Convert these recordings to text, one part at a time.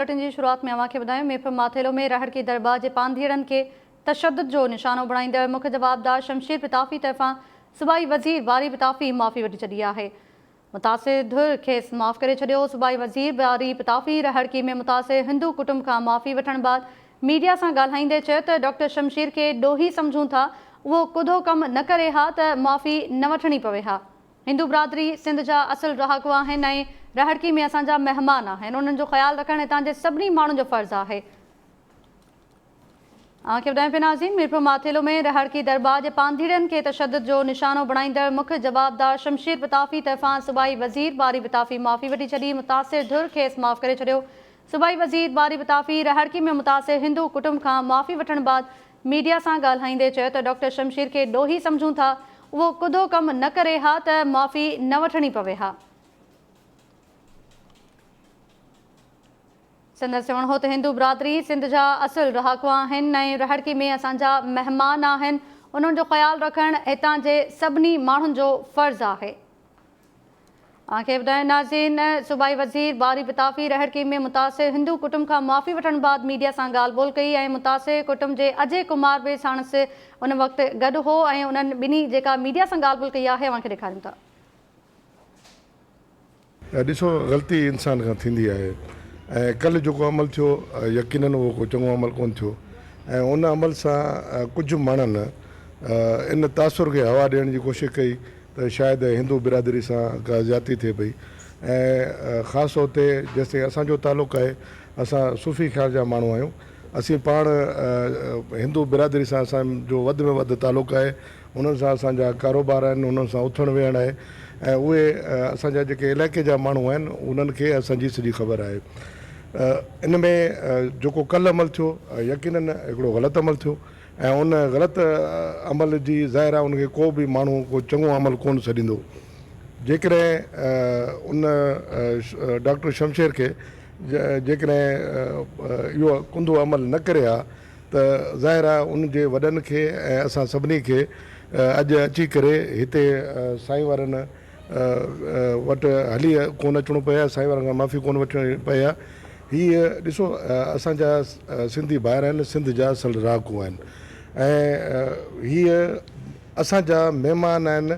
Bulletin جي شروعات ۾ اوهان کي ٻڌايون ميرپور ماٿيلو ۾ رهڙڪي درٻار جي پانڌيئڙن کي تشدد جو نشانو بڻائيندڙ مک جوابدار شمشير پتافي طرفان صوبائي وزير باري پتافي معافي وٺي ڇڏي آهي متاثر ڌر کيس معاف ڪري ڇڏيو صوبائي وزير باري پتافي رهڙڪي ۾ متاثر هندو ڪٽنب کان معافي وٺڻ بعد ميڊيا سان ڳالهائيندي چيو ته ڊاڪٽر شمشير کي ڏوهي سمجهون ٿا اهو ڪڌو ڪم نه ڪري ها ته معافي نه وٺڻي پوي ها. هندو برادري سنڌ جا اصل رهاڪو آهن ۽ رهڙڪي ۾ اسان جا مهمان آهن، انهن جو خيال رکڻ هتان جي سڀني ماڻهن جو فرض آهي. اوهان کي ٻڌايون پيا ناظرين ميرپور ماٿيلو ۾ رهڙڪي درٻار جي پانڌيئڙن کي تشدد جو نشانو بڻائيندڙ مک جوابدار شمشير پتافي طرفان صوبائي وزير باري پتافي معافي وٺي ڇڏي متاثر ڌر کيس معاف ڪري ڇڏيو صوبائي وزير باري پتافي رهڙڪي ۾ متاثر هندو ڪٽنب کان معافي وٺڻ بعد ميڊيا سان ڳالهائيندي چيو ته ڊاڪٽر شمشير کي ڏوهي سمجهون ٿا، اهو ڪڌو ڪم نه ڪري ها ته معافي نه وٺڻي پوي ها. سندس چوڻ هو ته هندو برادري سنڌ جا اصل رهاڪو آهن ۽ رهڙڪي ۾ اسان جا مهمان آهن، انهن جو خيال رکڻ هتان جي سڀني ماڻهن جو فرض آهي. اوهان کي ٻڌايون ناظرين صوبائي وزير باري پتافي رهڙڪي ۾ متاثر هندو ڪٽنب کان معافي وٺڻ بعد ميڊيا سان ڳالهه ٻولهه ڪئي ۽ متاثر ڪٽنب جي اجي ڪمار به ساڻس ان وقت گڏ هو ۽ انهن ٻنهي جيڪا ميڊيا سان ڳالهه ٻولهه ڪئي آهي اوهان کي ڏيکاريون ٿا. ڏسو غلطي انسان کان ٿيندي آهي ۽ ڪلهه جيڪو عمل ٿيو يقينن اهو ڪو چڱو عمل ڪونه ٿيو ۽ ان عمل سان ڪجهه ماڻهن ان تاثر کي هوا ڏيڻ جي ڪوشش ڪئي ته شايد هندو برادري سان ڪا زيادتي ٿئي پئي ۽ خاص طور تي جيستائين اسان جو تعلق آهي اسان صوفي خيال جا ماڻهو آهيون اسين پاڻ هندو برادري سان اسان جو وڌ ۾ وڌ تعلق آهي انهن سان اسان جا ڪاروبار آهن انهن سان اٿڻ ويهڻ آهي ۽ اهي اسان جا جيڪي علائقي جا ماڻهو آهن انهن کي اسان جي سڄي خبر آهي ان ۾ جيڪو ڪلهه عمل ٿيو يقينن هڪڙو غلط عمل ٿيو ۽ ان غلط عمل جي ظاهر آهي ان کي ڪو به ماڻهو ڪو چڱو عمل ڪونه سڏيندو. جيڪڏهن ان ڊاڪٽر شمشير کي جيڪڏهن اهو ڪنڌو عمل نه ڪري ها ته ظاهر آهي ان جي وڏن کي ۽ اسان سڀني کي اڄ اچي ڪري هتي سائين وارن وٽ هلي ڪونه اچڻو پئي ها، سائين وارن کان معافي ڪونه وٺڻي پئي ها. هي ڏسو اسان جا سنڌي ڀائر آهن، سنڌ جا اصل رهاڪو آهن ۽ هي اسان جا مهمان آهن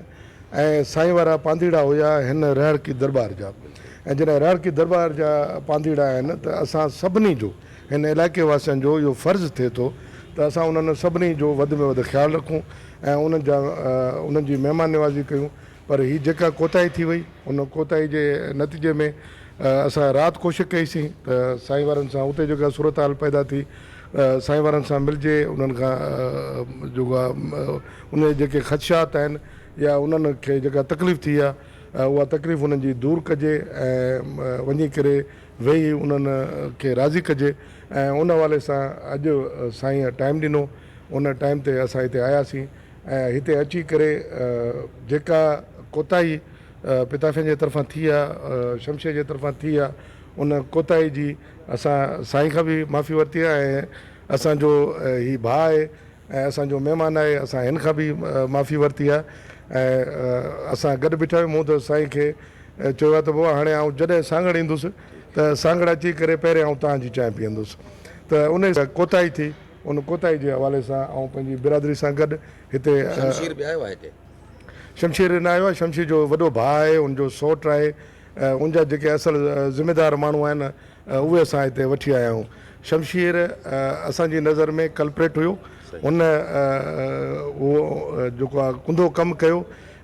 ۽ سائين وارا پانڌيڙا هيا هن رهڙڪي درٻار جا ۽ جڏهن رهڙڪي درٻار جا پانڌيڙا آهن ته اسان سڀني جو هن علائقي واسين جو اهو فرض ٿئي ٿو ته اسان انهن سڀني جو وڌ ۾ وڌ خيال رکون ۽ انهن جا انهن جي مهمان نوازي ڪيون پر هي جيڪا ڪوتاهي ٿي وئي ان ڪوتاهي جي نتيجي ۾ اسان رات ڪوشش ڪئي سين ته سائين وارن سان اتي جيڪا صورتحال پيدا ٿي سائين وارن سان ملجي انهن کان جيڪو آهي ان جا جيڪي خدشات آهن يا انهن کي جيڪا تڪليف ٿي آهي اها تڪليف انهن جي دور ڪجي ۽ وڃي ڪري ويهي انهن کي راضي ڪجي ۽ ان حوالي سان اڄ سائين ٽائيم ڏنو ان ٽائيم تي اسان هتي آياسين ۽ هتي اچي ڪري جيڪا ڪوتاهي پتافين جي طرفان ٿي آ، شمشير جي طرفان ٿي آ، ان ڪوتاهي جي اسان سائين کان به معافي ورتي آ ۽ اسان جو هي ڀاء آهي ۽ اسان جو مهمان آهي اسان هن کان به معافي ورتي آ ۽ اسان گڏ بيٺا آهيون مون ته سائين کي چيو آ ته بابا هاڻي آئون جڏهن سانگهڙ ايندس ته سانگهڙ اچي ڪري پهرين آئون توهان جي چانهه پيئندس ته ان ڪوتاهي ٿي ان ڪوتاهي جي حوالي سان آئون پنهنجي برادري سان گڏ هتي. شمشير به آيو آهي هتي؟ شمشير نه آيو آهي، شمشير جو وڏو ڀاء آهي، ان جو سئوٽ آهي، ان جا جيڪي اصل ذميدار ماڻهو آهن اهي اسان هتي وٺي آيا آهيون. شمشير اسان جي نظر ۾ ڪلپريٽ هيو، هن اهو جيڪو آهي ڪنڌو ڪم ڪيو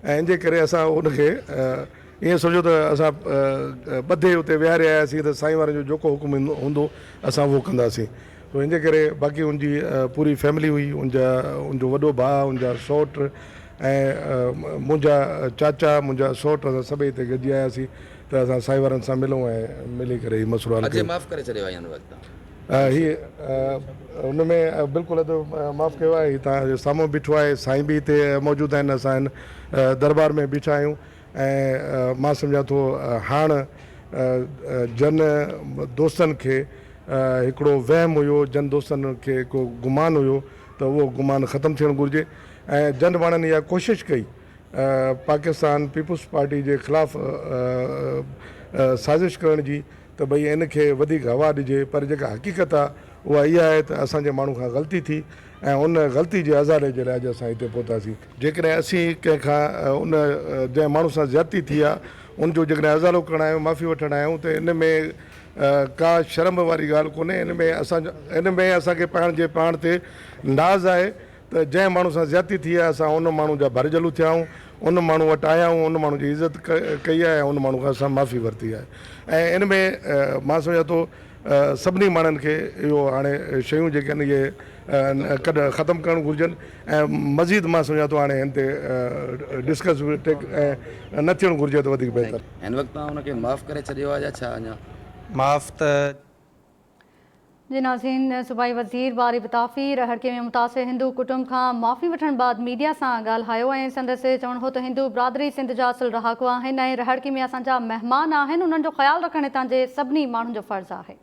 ۽ ان جي ڪري اسان ان کي ائين سمجهو ته اسان ٻڌي اتي ويهاري آياسين ته سائين وارن جو جيڪو حڪم هوندو اسان اهو ڪنداسين. سو ان جي ڪري باقي ان جي پوري فيملي هئي ان جا ان جو وڏو ڀاء ان جا سئوٽ ۽ منهنجا چاچا منهنجا سئوٽ اسان سڀئي هتي گڏجي آياسين ته اسان سائين وارن سان ملون ۽ ملي ڪري هي مسئلو حل اجي ڪيون. معاف ڪري ڇڏيو آهي هن وقت تان. هي ان ۾ بلڪل ادو معاف ڪيو آهي هي تان جي سامهون بيٺو آهي سائين به هتي موجود آهن اسان هن دربار ۾ بيٺا آهيون ۽ مان سمجهان ٿو هاڻ جن دوستن کي هڪڙو وهم هيو، جن دوستن کي ڪو گمان هيو ته اهو گمان ختم ٿيڻ گهرجي ۽ جن ماڻهن اها ڪوشش ڪئي پاڪستان پيپلز پارٽي جي خلاف سازش ڪرڻ جي ته ته ڀئي ان کي وڌيڪ هوا ڏجي پر جيڪا حقيقت آهي اها اها آهي ته اسان جي ماڻهو کان غلطي ٿي ۽ ان غلطي جي ازالي جي لاء اڄ اسان هتي پهتاسين. جيڪڏهن اسين ڪنهن کان ان جنهن ماڻهو سان زيادتي ٿي آهي ان جو جيڪڏهن ازالو ڪرڻ آيا آهيون معافي وٺڻ آيا آهيون ته ان ۾ ڪا شرم واري ڳالهه ڪونهي ان ۾ اسان ان ۾ اسان کي پاڻ جي پاڻ تي ناز آهي ته جنهن ماڻهو سان زيادتي ٿي آهي اسان ان ماڻهو جا ڀرجهلو ٿيا آهيون ان ماڻهو وٽ آيا آهيون ان ماڻهو جي عزت ڪئي آهي ۽ ان ماڻهو کان اسان معافي ورتي آهي ۽ ان ۾ مان سمجهان ٿو سڀني ماڻهن کي اهو هاڻي شيون جيڪي آهن اهي ڪڏهن ختم ڪرڻ گهرجن ۽ مزيد مان سمجهان ٿو هاڻي هن تي ڊسڪس به ٽيڪ ۽ نه ٿيڻ گهرجي ته وڌيڪ بهتر. هن وقت توهان ان کي معاف ڪري ڇڏيو آهي يا ڇا اڃا؟ معاف ته. جي ناظرين صوبائي وزير باري پتافي رهڙڪي ۾ متاثر هندو ڪٽنب کان معافي وٺڻ بعد ميڊيا سان ڳالهايو ۽ سندس چوڻ هو ته هندو برادري سنڌ جا اصل رهاڪو آهن ۽ رهڙڪي ۾ اسان جا مهمان آهن انهن جو خيال رکڻ هتان جي سڀني ماڻهن جو فرض آهي.